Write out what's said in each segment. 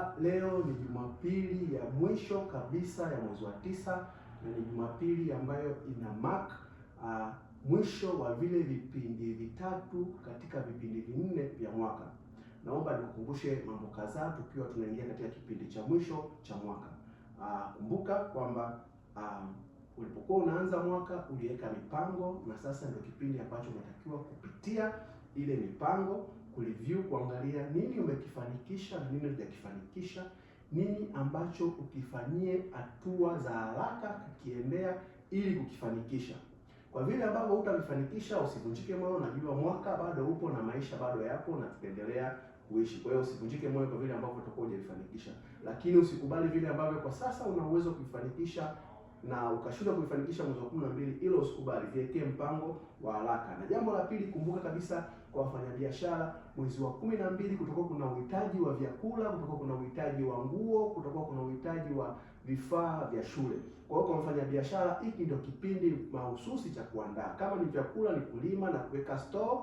Kumbuka leo ni Jumapili ya mwisho kabisa ya mwezi wa 9 na ni Jumapili ambayo ina mark mwisho wa vile vipindi vitatu katika vipindi vinne vya mwaka. Naomba nikukumbushe mambo kadhaa tukiwa tunaingia katika kipindi cha mwisho cha mwaka. Kumbuka kwamba ulipokuwa unaanza mwaka uliweka mipango, na sasa ndio kipindi ambacho unatakiwa kupitia ile mipango, kureview, kuangalia nini umekifanikisha na nini hujakifanikisha, nini ambacho ukifanyie hatua za haraka kukiendea ili kukifanikisha. Kwa vile ambavyo hutavifanikisha, usivunjike moyo. Najua mwaka bado upo na maisha bado yapo na tutaendelea kuishi. Kwa hiyo usivunjike moyo kwa vile ambavyo utakuwa hujavifanikisha, lakini usikubali vile ambavyo kwa sasa una uwezo kuvifanikisha na ukashindwa kuvifanikisha mwezi wa 12, ilo usikubali, viwekee mpango wa haraka. Na jambo la pili, kumbuka kabisa kwa wafanyabiashara, mwezi wa 12 kutakuwa kuna uhitaji wa vyakula, kutakuwa kuna uhitaji wa nguo, kutakuwa kuna uhitaji wa vifaa vya shule. Kwa hiyo kwa mfanyabiashara, hiki ndio kipindi mahususi cha kuandaa. Kama ni vyakula ni kulima na kuweka store,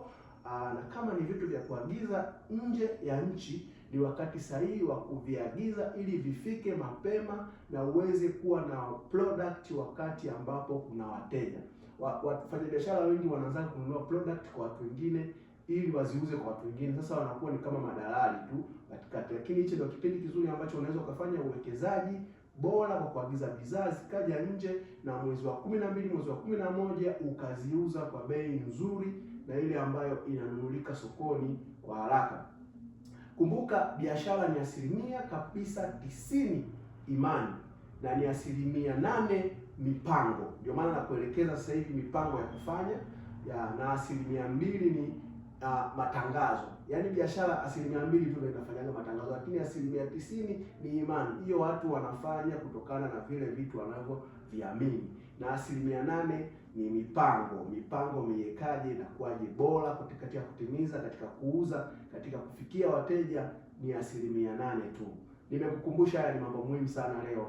na kama ni vitu vya kuagiza nje ya nchi ni wakati sahihi wa kuviagiza ili vifike mapema na uweze kuwa na product wakati ambapo kuna wateja. Wafanyabiashara wengi wanaanza kununua product kwa watu wengine ili waziuze kwa watu wengine. Sasa wanakuwa ni kama madalali tu katikati, lakini hichi ndio kipindi kizuri ambacho unaweza ukafanya uwekezaji bora kwa kuagiza bidhaa zikaja nje, na mwezi wa 12, mwezi wa 11 ukaziuza kwa bei nzuri na ile ambayo inanunulika sokoni kwa haraka. Kumbuka biashara ni asilimia kabisa 90 imani na ni 8% mipango. Ndio maana nakuelekeza sasa hivi mipango ya kufanya ya, na 2% ni matangazo. Yaani biashara 2% tu ndio inafanyaga matangazo, lakini 90% ni imani. Hiyo watu wanafanya kutokana na vile vitu wanavyoviamini, na 8% ni mipango. Mipango miwekaje na kuwaje bora katika kutimiza, katika kuuza, katika kufikia wateja ni 8% tu. Nimekukumbusha haya ni mambo muhimu sana leo.